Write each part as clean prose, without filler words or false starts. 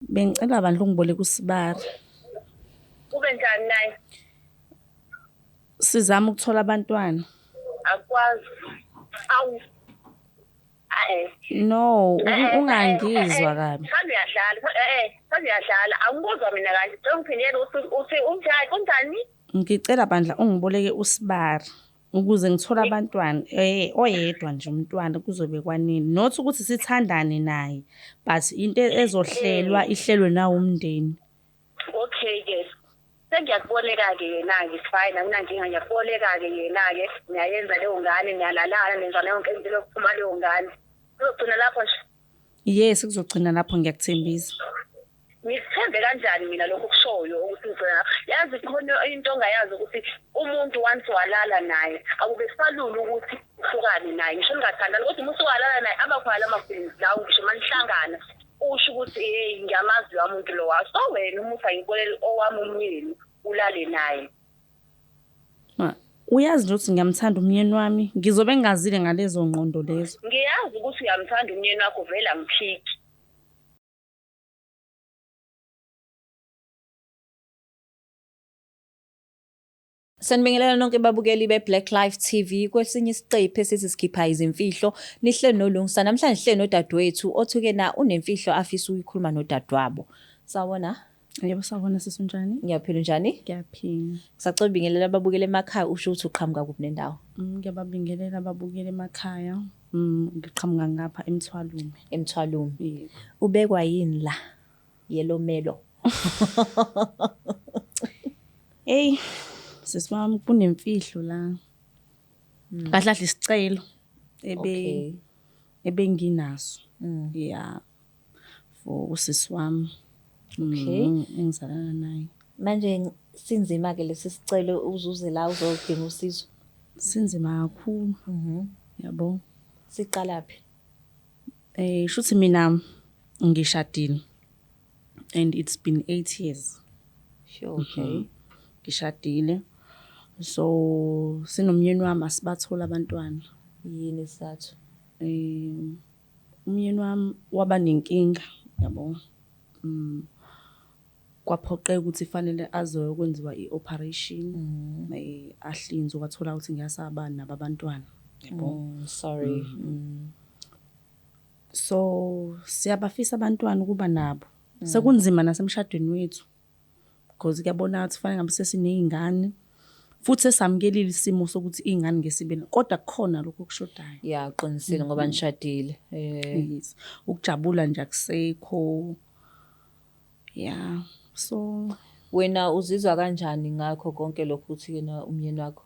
Bengicela bandla ungiboleke usibari. Kube njani naye? Sizama ukuthola abantwana. Akwazi. Awu. Eh. No, ungangizwa kabi. Mhlawumbe uyadlala. Mhlawumbe uyadlala. Angikuzwa mina kahle. Cela ungiphindele uthi unjani? Kunjani? Ngicela bandla ungiboleke usibari ukuze ngithole abantwana oyedwa nje umntwana kuzobe kwanini. Not ukuthi sithandane naye but into ezohlelwa ihlelwe nawo umndeni. Okay ke. Sengiyakuboleka-ke yena-ke, fine, akunankinga, ngiyakuboleka-ke yena-ke, niyayenza leyo ngane, niyalalana, nenza yonke into yokuphuma leyo ngane. Kuzogcina lapho nje. Yes, kuzogcina lapho, ngiyakuthembisa. Ngikuthembe kanjani mina lokho okushoyo ukuthi ngigcina lapho? Yazi khona into ongayazi ukuthi umuntu once walala naye akube kusalula ukuthi uhlukane naye, ngisho ningathandani, kodwa uma usuwalala naye abakhona lama-feelings lawo, ngisho uma nihlangana usho ukuthi hey, ngiyamazi lowa muntu lowa. So wena uma uthi angibolele owami umyeni ulale naye. Uyazi nje ukuthi ngiyamthanda umyeni wami, ngizobe ngingazile ngalezo ngqondo lezo. Ngiyazi ukuthi uyamthanda umyeni wakho, vele angiphiki. Sanibingelela nonke babukeli be-Black Life TV kwesinye isiqephu esithi sikhipha izimfihlo, nihleli noLungisa. Namhlanje sihleli nodadewethu othuke na unemfihlo afisa ukuyikhuluma nodadewabo. Sawubona. Yebo, sawubona sisi, unjani? Ngiyaphila, unjani? Ngiyaphila. Ngisacela ubingelela ababukeli emakhaya, usho ukuthi uqhamuka kuphi nendawo? Ngiyababingelela ababukeli emakhaya. Ngiqhamuka ngapha eMthwalume. Emthwalume. Yebo. Ubekwa yini la? Yellow melo. Hey, sisi wami, kunemfihlo la. Kahle kahle isicelo ebenginaso. Yeah. For usisi wami. Engizalana naye. Manje sinzima ke lesi sicelo uzuze la uzodinga usizo. Sinzima kakhulu. Yabo. Siqalaphi? Shuthi mina ngishadile and it's been 8 years. Sure, okay. Ngishadile. So sinomyeni wami asibathola abantwana. Yini isizathu? Umyeni wami waba nenkinga, yabo. Kwaphoqeka ukuthi fanele azokwenziwa i-operation, ahlinzwe, kwathola ukuthi ngiyasaba nabo abantwana, yabo. Sorry. So siyabafisa abantwana ukuba nabo. Sekunzima nasemshadweni wethu because kuyabonakala ukuthi fanele ngabe sesiney'ngane, futhi sesamukelile isimo sokuthi iy'ngane ngesibe, kodwa kukhona lokho okushodayo. Yeah, uqinisile ngoba nishadile. Yes. Ukujabula nje akusekho. Yeah. So wena uzizwa kanjani ngakho konke lokhu ukuthi yena umyeni wakho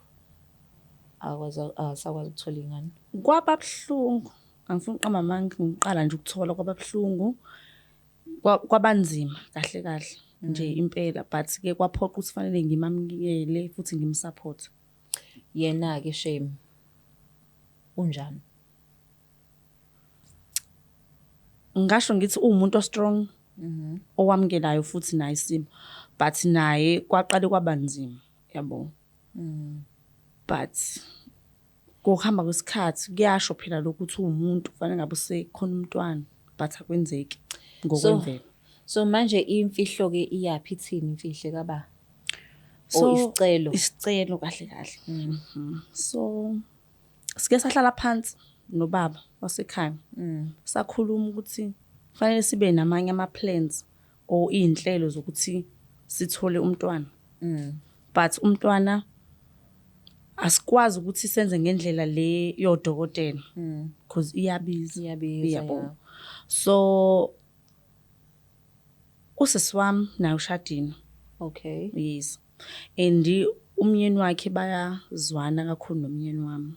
akwazi, akasakwazi ukuthola ingane? Kwaba buhlungu. Angifuni ukuqamba amanga, ngiqala nje ukuthola kwaba buhlungu. Kwabanzima kahle kahle nje impela, but ke kwaphoqa ukuthi fanele ngimamukele futhi ngimsupport. Yena ke shame unjani? Ngisho ngithi uwumuntu o-strong, owamukelayo futhi naye isimo, but naye kwaqale kwabanzima, yabo. But ngokuhamba kwesikhathi kuyasho phela lokhu ukuthi uwumuntu kufanele ngabe usekhona umntwana, but akwenzeki ngokwemvelo. So manje imfihlo ke iyaphi, ithini imfihlo kaba? So, isicelo. Isicelo kahle kahle. So sike sahlala phansi nobaba wasekhaya. Sakhuluma ukuthi fanele sibe namanye ama plans or izinhlelo zokuthi sithole umntwana. But umntwana asikwazi ukuthi senze ngendlela le yodokotela because iyabiza. Iyabiza, Yabo. yeah. So usisi wami naye ushadile. Okay. Yes. And umyeni wakhe bayazwana kakhulu nomyeni wami.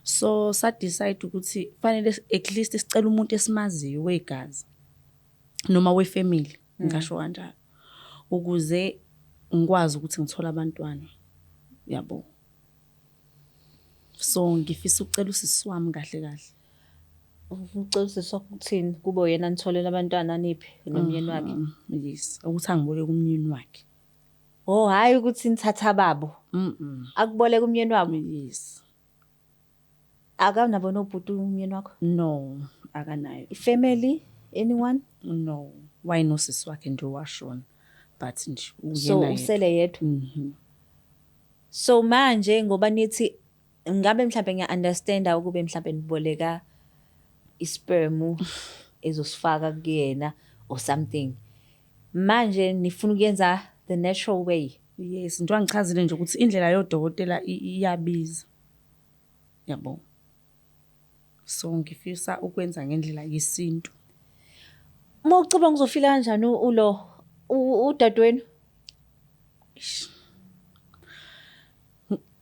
So sa decide ukuthi fanele at least sicela umuntu esimaziyo wegazi noma wefamily, ngisho kanjalo, ukuze ngikwazi ukuthi ngithole abantwana, yabo. So ngifisa ukucela usisi wami kahle kahle. Ucela usisi wakho ukuthini? Kube yena nitholela abantwana niphi nomyeni wakhe? Yes, ukuthi angiboleke umyeni wakhe. Oh, hayi ukuthi nithatha babo. Akuboleke umyeni wabo? Yes. Akanabo nobhuti umyeni wakho? No, akanayo. Family, anyone? No. Wayenosisi wakhe nje owashona but nje uyena So yedwa. usele yedwa. So manje ngoba nithi ngabe mhlambe ngiya-understanda ukube mhlambe niboleka isperm ezosifaka kuyena or something. Manje nifuna ukuyenza the natural way. Yes, njengoba ngichazile nje ukuthi indlela yodokotela iyabiza. Yabo. So ngifisa ukwenza ngendlela yesintu. Uma ucabanga uzofila kanjani ulo udadewenu?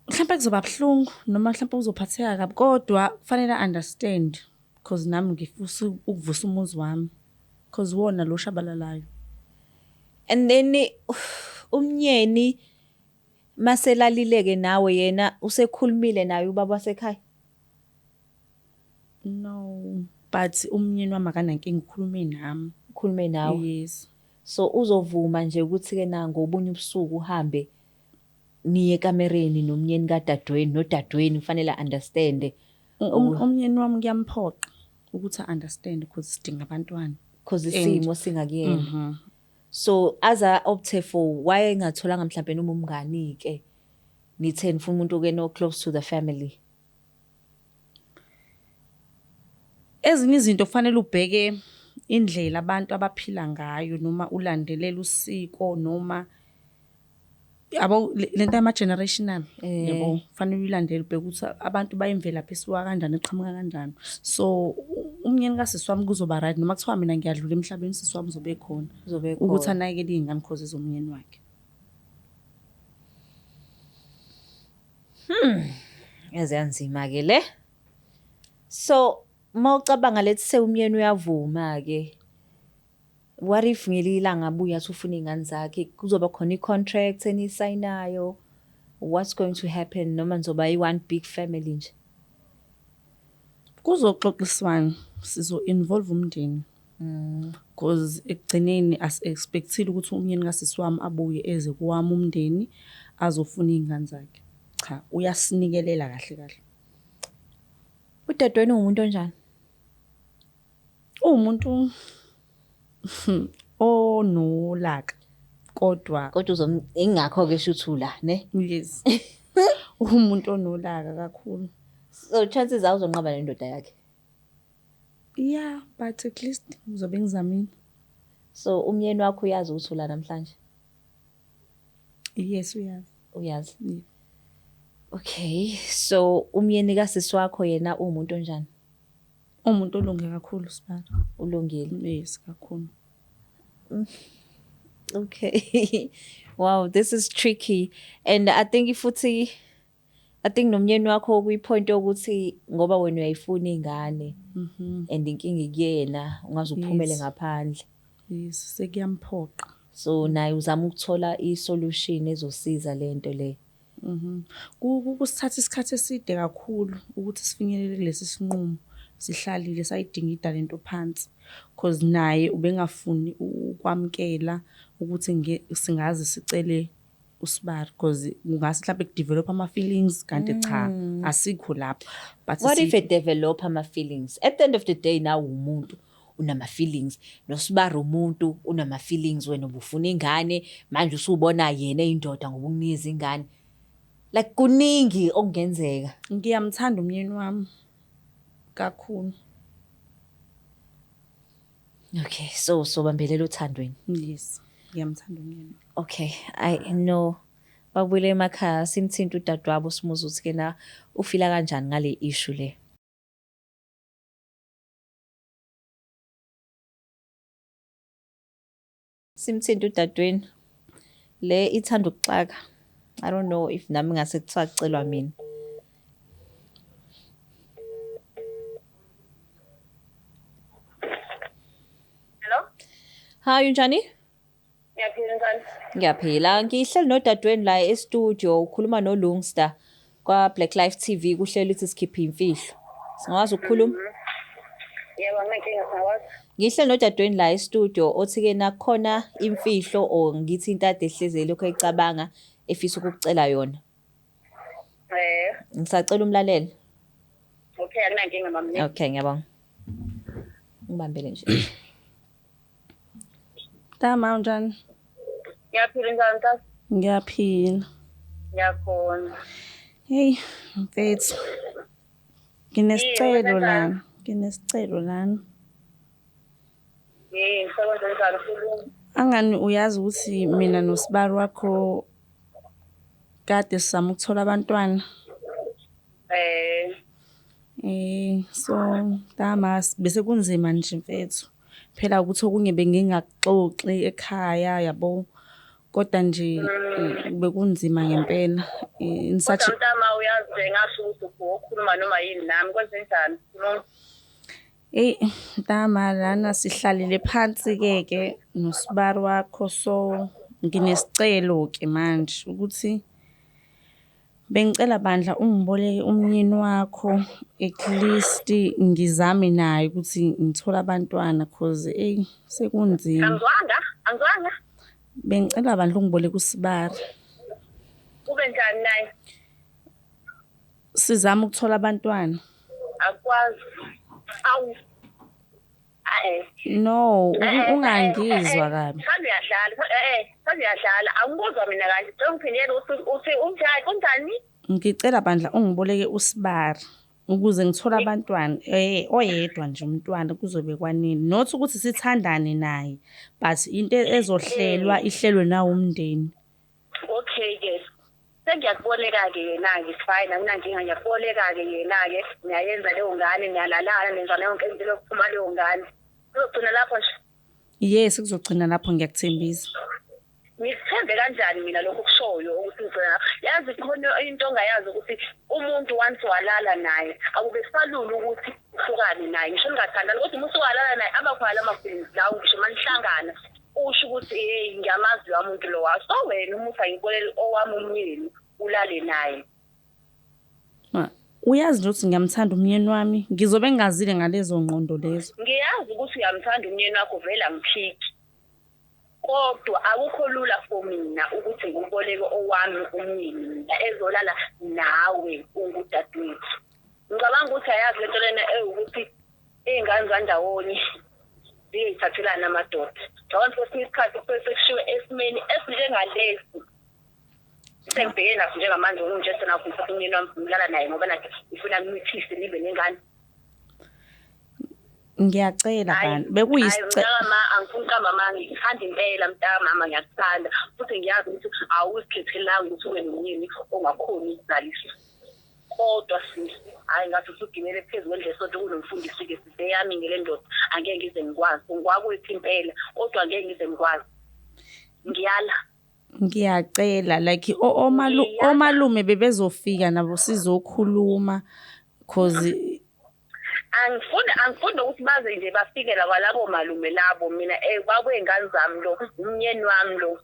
Mhlawumbe kuzoba buhlungu noma mhlawumbe uzophatheka kabi kodwa kufanele understand because nami ngifisa ukuvusa umuzi wami because wona lo shabalalayo. And then umnyeni maselalileke nawe yena usekhulumile naye ubaba wasekhaya. No, but umnyeni wami akanankinga ukhulume nami. Ukhulume nawe. Yes. So uzovuma nje ukuthi ke na ngobunye ubusuku uhambe niye ekamereni nomnyeni kadadewenu nodadewenu kufanele understand Umnyeni wami kuyamphoqa ukuthi a-understand because sidinga abantwana. Because isimo singakuyena. So aza opte for why engatholanga mhlambe noma umngani ke nithe nifuna umuntu ke no close to the family. Ezinye izinto kufanele ubheke indlela abantu abaphila ngayo noma ulandelele usiko noma yabo lento yama-generational, yabo, kufanele uyilandele ubheke ukuthi abantu bayimvelaphi isuka kanjani, iqhamuka kanjani. So umnyeni kasisi wami kuzoba right noma kuthiwa mina ngiyadlula emhlabeni, usisi wami uzobe ekhona Uzobe ukuthi ekhona. anakekele iy'ngane cause ezomnyeni wakhe. Yaze yanzima ke le. So mawucabanga let's say umyeni uyavuma ke. What if ngelinye ilanga abuye athi ufuna iy'ngane zakhe, kuzoba khona i-contract eniyisayinayo? What's going to happen noma nizoba i-one big family nje? Kuzoxoxiswana, sizo-involve umndeni. Cause ekugcineni asi-expect-ile ukuthi umyeni kasisi wami abuye eze kowami umndeni azofuna iy'ngane zakhe. Cha, uyasinikelela kahle kahle. Udadewenu uwumuntu onjani? Uwumuntu onolaka kodwa Kodwa ingakho-ke shuthi ula, ne? Yes. Uwumuntu onolaka kakhulu. So chances are uzonqaba nendoda yakhe. Yeah, but at least ngizobe ngizamile. So umyeni wakho uyazi ukuthi ula namhlanje? Yes, uyazi. Uyazi. Yeah. Okay, so umyeni kasisi wakho yena uwumuntu onjani? Uwumuntu olunge kakhulu, sibali. Ulungile. Yes, kakhulu. Okay. Wow, this is tricky. And I think futhi I think nomnyeni wakho kuyi-point yokuthi ngoba wena uyayifuna ingane and inkinga ikuyena ungaze uphumele ngaphandle. Yes, sekuyamphoqa. So naye uzama ukuthola i-solution ezosiza lento le. Kusithatha isikhathi eside kakhulu ukuthi sifinyelele kulesi sinqumo. Sihlalile sayidingida lento phansi cause naye ubengafuni ukwamukela ukuthi singaze sicele usibari cause kungase mhlawumbe ku-develop ama-feelings kanti cha, asikho lapho. But What if it develop ama-feelings? At the end of the day nawe umuntu unama-feelings, nosibari umuntu unama-feelings, wena ubufuna ingane, manje usubona yena eyindoda ngoba ukunikeza ingane. Like kuningi okungenzeka. Ngiyamthanda umyeni wami kakhulu. Okay, so sobambelela othandweni. Yes, ngiyamthanda umyeni. Okay, I know. Babuyele emakhaya simthinta udadewabo simuze ukuthi ke na ufila kanjani ngale issue le. Simthinta udadewenu. Le ithanda ukuxaka. I don't know if nami ngase kuthiwa kucelwa mina. Hello? Hi, unjani? Ngiyaphila, njani? Ngiyaphila. Ngihleli nodadewenu la e-studio ukhuluma noLungster kwa Black Life TV kuhlelo lithi sikhiphe imfihlo. Singakwazi ukukhuluma? Yebo, anginankinga, singakwazi. Ngihleli nodadewenu la e-studio othi ke nakhona imfihlo or ngithi into ade ehlezi lokho ecabanga efisa ukukucela yona. Ngisacela umlalele. Okay, akunankinga mama. Okay, ngiyabonga. Ngibambele nje. Tama unjani? Ngiyaphila njani mntase? Ngiyaphila. Ngiyakhona. Hey, mfethu. Nginesicelo Yini, lana. Nginesicelo lana. Yini, ngisebenza njani khuluma? Angani uyazi ukuthi mina nosibari wakho kade sizama ukuthola abantwana. Eh, So tama bese kunzima nje mfethu. Phela ukuthi okunye bengingakuxoxi ekhaya yabo. Kodwa nje bekunzima ngempela. In such kodwa mntama uyazi nje ngasho ukuthi ukhuluma noma yini nami kwenzenjani? Khuluma. Eyi mntama lana sihlalile phansi-ke ke nosibari wakho so nginesicelo-ke manje ukuthi bengicela bandla ungiboleke umyeni wakho at least ngizame naye ukuthi ngithole abantwana cause eyi sekunzima. Angizwanga, angizwanga. Bengicela bandla ungiboleke usibari. Kube njani naye? Sizame ukuthola abantwana. Akwazi. Awu. Eh. No, ungangizwa kabi. Mhlawumbe uyadlala, mhlawumbe uyadlala. Angikuzwa mina kahle. Cela ungiphindele uthi unjani, kunjani? Ngicela bandla ungiboleke usibari ukuze ngithole abantwana oyedwa nje umntwana kuzobe kwanele. Not ukuthi sithandane naye but into ezohlelwa ihlelwe nawo umndeni. Okay ke. Sengiyakuboleka-ke yena-ke fine, akunankinga ngiyakuboleka-ke yena-ke. Niyayenza leyo ngane, niyalalana, nenza yonke into yokuphuma leyo ngane. Kuzogcina lapho nje. Yes, kuzogcina lapho ngiyakuthembisa. Ngikuthembe kanjani mina lokho okushoyo ukuthi ngigcina lapho? Yazi khona into ongayazi ukuthi umuntu once walala naye akube kusalula ukuthi uhlukane naye ngisho ningathandani kodwa uma usuwalala naye abakhona lama-feelings lawo ngisho uma nihlangana usho ukuthi hey ngiyamazi lowa muntu lowa so wena uma uthi angibolele owami umyeni ulale naye. Uyazi nje ukuthi ngiyamthanda umyeni wami, ngizobe ngingazile ngalezo ngqondo lezo. Ngiyazi ukuthi uyamthanda umyeni wakho vele angiphiki. Kodwa akukho lula for mina ukuthi ngikuboleke owami umyeni mina ezolala nawe ungudadewethu. Ngicabanga ukuthi ayazi lento lena ewukuthi iy'ngane zandawonye ziyeyithathelana amadoda. Ngicabanga ukuthi kwesinye isikhathi kusuke sekushiwe esimeni esinjengalesi. Sengibhekene naso njengamanje nje senakho ngithatha umyeni wami ngilala naye ngoba nakhe ufuna ngimithise nibe nengane. Ngiyacela bani, bekuyisicelo. Mntakama angifuni ukuqamba amanga ngikuthanda impela mntakamama ngiyakuthanda futhi ngiyazi ukuthi awuzikhethelanga ukuthi ube nomyeni ongakhoni ukuzalisa. Kodwa sisi, hhayi ngathi usugibele phezu kwendlu esonto kunomfundisi-ke sisi eyami ngele ndoda angeke ngize ngikwazi. Ungwakwethu impela kodwa angeke ngize ngikwazi. Ngiyala. Ngiyacela like omalume bebezofika nabo sizokhuluma cause Angifuni ukuthi baze nje bafike la kwalabo malume labo mina kwakuyingane zami lo umnyeni wami lo.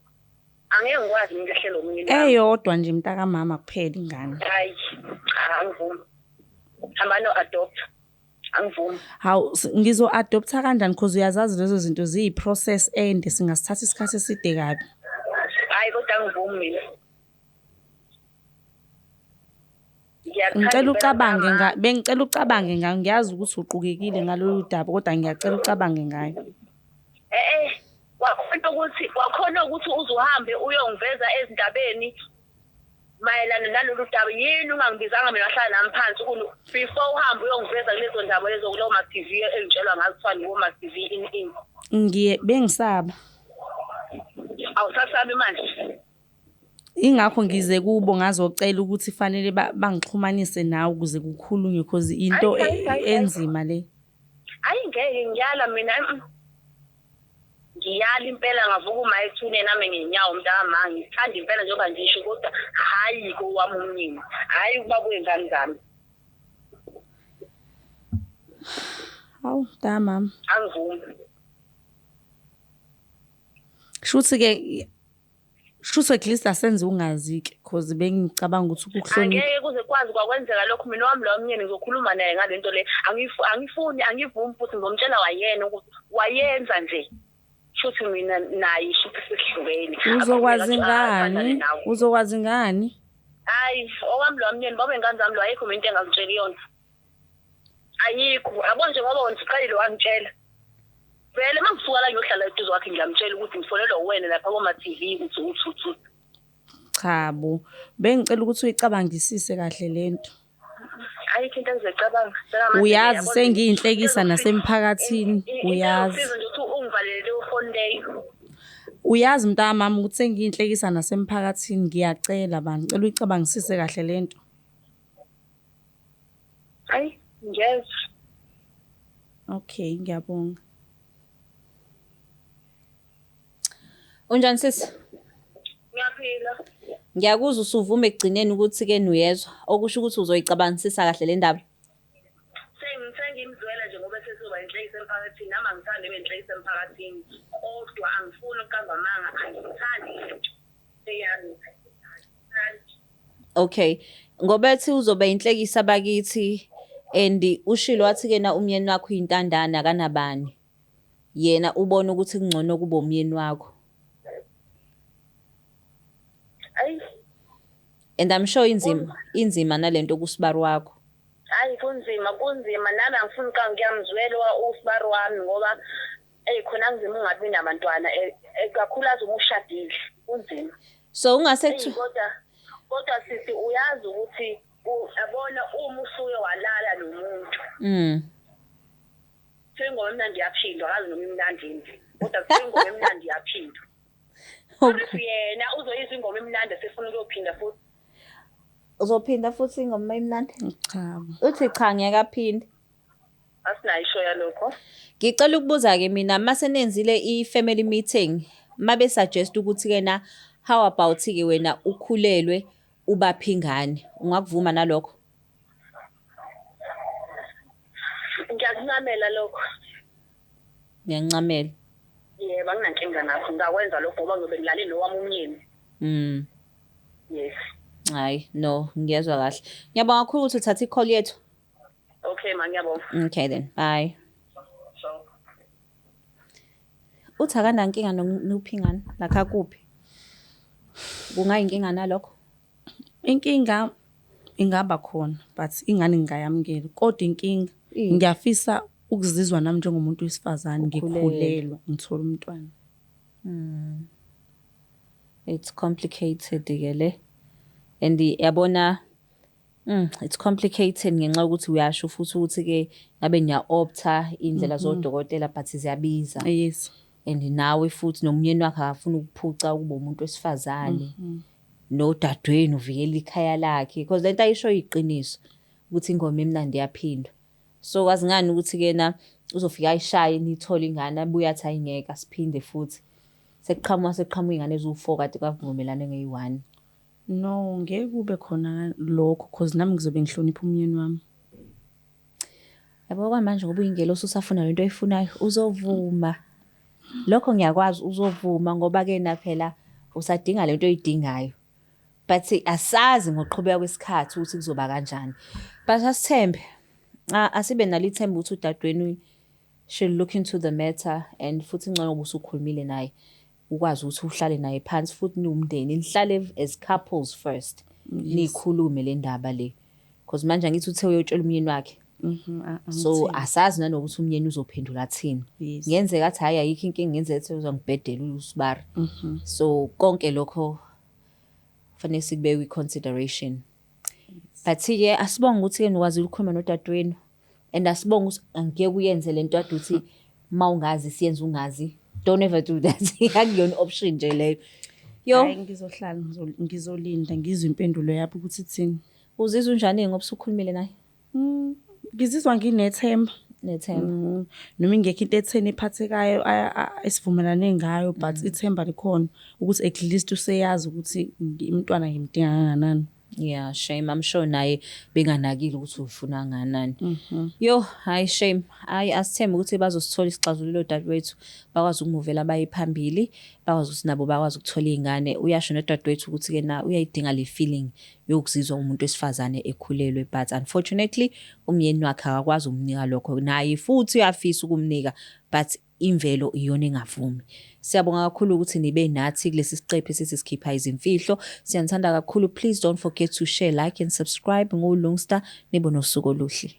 Angeke ngikwazi ngilahlela umnyeni wami. Eyodwa nje mntakamama kuphela ingane. Hayi, cha angivumi. Hamba no adopt. Angivumi. Hawu ngizo-adoptha kanjani cause uyazazi lezo zinto ziyi-process ende singasithatha isikhathi eside kabi. Hayi kodwa angivumi mina. Ngicela ucabange nga bengicela ucabange ngayo ngiyazi ukuthi uqukekile ngalolu daba kodwa ngiyacela ucabange ngayo. Kwakhona ukuthi uzuhambe uyongiveza ezindabeni mayelana nalolu daba yini ungangibizanga mina wahlala nami phansi before uhambe uyongiveza kulezo ndaba lezo kulowo ma-TV engitshelwa ngazo kuthiwa niwo ma-TV in. Ngiye bengisaba. Awusasabi manje? Ingakho ngize kubo ngazocela ukuthi fanele bangixhumanise nawe ukuze kukhulunywe cause into enzima le. Hayi ngeke ngiyala mina. Ngiyala impela ngavuka uma ethuneni nami ngenyawo mntakama ngithanda impela njengoba ngisho kodwa hhayi kowami umyeni hhayi ukuba kwey'ngane zami. Hawu mntakamama. Angivumi. Shuthi-ke shuthi at least asenze ungazi-ke cause bengicabanga ukuthi ukuhlonipha. Angeke kuze kwazi kwakwenzeka lokho mina wami lo myeni ngizokhuluma naye ngale nto le angifuni angivumi futhi ngizomtshela wayena ukuthi wayenza nje. Shuthi mina naye shuthi sesihlukene. Uzokwazi ngani? Uzokwazi ngani? Hayi owami lo myeni babe ngane zami lo ayikho into engazitsheli yona. Ayikho yabo nje ngoba wena usuqalile wangitshela. Vele uma ngisuka la ngiyohlala eduze kwakhe ngiyamtshela ukuthi ngifonelwa uwena lapha koma-TV uthi uthi uthi uthi. Cha bo, bengicela ukuthi uyicabangisise kahle lento. Ayikho into engizoyicabanga. Njengamanje Uyazi yabo nje, sengiyinhlekisa into nasemphakathini, into uyazi. engizosiza nje ukuthi ungivalele leyo foni leyo. Uyazi mntakamama ukuthi sengiyinhlekisa nasemphakathini, ngiyacela bani, ngicela uyicabangisise kahle lento. Hayi, ngiyezwa. Okay, ngiyabonga. Unjani sisi? Ngiyaphila. Ngiyakuzwa usuvuma ekugcineni ukuthi ke nuyezwa, okusho ukuthi uzoyicabangisisa kahle le ndaba. Sengimzwela nje ngoba sesizoba inhlekisa emphakathini. Nami angithandi ube inhlekisa emphakathini. Kodwa angifuni ukuqamba amanga, angithandi into eyami. Angithandi. Okay. Ngoba ethi uzoba inhlekisa bakithi and ushilo wathi ke na umyeni wakho uyintandane akanabani. Yena ubona ukuthi kungcono kube umyeni wakho. Ayi, And I'm sure inzima inzima nalento kusibari wakho. hayi kunzima kunzima nami angifuni ka ngiyamzwela usibari wami ngoba eyi khona kunzima ungabi nabantwana kakhulukazi uma ushadile kunzima. So ungase Eyi kodwa sisi uyazi ukuthi yabona uma usuke walala nomuntu kuthiwa ingoma emnandi iyaphindwa, akazi noma imnandi yini kodwa kuthiwa ingoma emnandi iyaphindwa. Okay. Yena uzoyizwa ingoma emnandi esefuna ukuyophinda futhi. Uzophinda futhi ingoma emnandi? Cha. Uthi cha ngeke aphinde. Asinayo isho yalokho. Ngicela ukubuza ke mina mase nenzile i-family meeting mabe suggest ukuthi ke na how about ke wena ukhulelwe ubaphi ingane, ungakuvuma nalokho? Ngiyakuncamela lokho. Ngiyancamela. Yebo, anginankinga nakho, ngingakwenza lokho ngoba ngiyobe ngilale nowami umyeni. Yes. Hayi, no, ngiyezwa kahle. Ngiyabonga kakhulu ukuthi uthathe i-call yethu. Okay ma, ngiyabonga. Okay then, bye. So Uthi akanankinga nokuphingana lakha kuphi? Kungayinkinga nalokho? Inkinga ingaba khona but ingane ngingayamukela kodwa inkinga ngiyafisa ukuzizwa nami njengomuntu wesifazane ngikhulelwa ngithola umntwana. It's complicated ke le. And yabona it's complicated ngenxa yokuthi uyasho futhi ukuthi ke ngabe niya-opta indlela zodokotela but ziyabiza. Yes. And nawe futhi nomyeni wakhe akafuni ukuphuca ukuba umuntu wesifazane. Nodadewenu uvikela ikhaya lakhe because lento ayisho iqiniso ukuthi ingoma emnandi iyaphindwa. So kwazi ngani ukuthi ke na uzofika ayishaye nithole ingane abuye athi ayingeke asiphinde futhi. Sekuqhamuka ingane eziwu-4 kade kwavumelane ngeyi-1. No, ngeke kube khona lokho cause nami ngizobe ngihlonipha umyeni wami. Yabo kwamanje ngoba uyingelosi usafuna lento oyifunayo uzovuma. Lokho ngiyakwazi uzovuma ngoba ke na phela usadinga lento oyidingayo. But asazi ngokuqhubeka kwesikhathi ukuthi kuzoba kanjani. But asithembe. Asibe nalo ithemba ukuthi udadewenu she'll look into the matter and futhi ngcono ngoba usukhulumile naye. Ukwazi ukuthi uhlale naye phansi futhi niwumndeni nihlale as couples first. Nikhulume le ndaba le. Because manje angithi uthe uyotshela umyeni wakhe. So asazi nanokuthi umyeni uzophendula athini. Yes. Ngenzeka athi hayi ayikho inkinga, ngenzeka athi uzongibhedela usibari. So konke lokho kufanele sikubeke kwi-consideration. But ke asibonge ukuthi ke nikwazile ukukhuluma nodadewenu. And asibonge ukuthi angeke uyenze lento ade uthi mawungazi siyenza ungazi. Don't ever do that. Akuyona option nje leyo. Yo, Hayi ngizohlala ngizolinda ngizwe impendulo yakho ukuthi ithini. Uzizwa unjani ngoba usukhulumile naye? Ngizizwa nginethemba. Nethemba. Noma ingekho into etheni ephathekayo esivumelane ngayo but ithemba likhona ukuthi at least useyazi ukuthi umntwana ngimdinga kangakanani. Yeah, shame. I'm sure naye benganakile ukuthi ufuna kangakanani. Yo, hayi shame. Hayi asithembe ukuthi bazosithola isixazululo dadewethu, bakwazi ukumuvela baye phambili, bakwazi ukuthi nabo bakwazi ukuthola izingane. Uyasho nodadewethu ukuthi ke na uyayidinga le feeling yokuzizwa umuntu wesifazane ekhulelwe, but unfortunately umyeni wakhe akakwazi ukumnika lokho. Naye futhi uyafisa ukumnika but imvelo iyona engavumi. Siyabonga kakhulu ukuthi nibe nathi kulesi siqephu esithi sikhipha izimfihlo. Siyanithanda kakhulu. Please don't forget to share, like and subscribe. NguLungsta, nibe nosuku oluhle.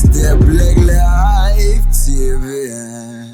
It's the Black Life TV.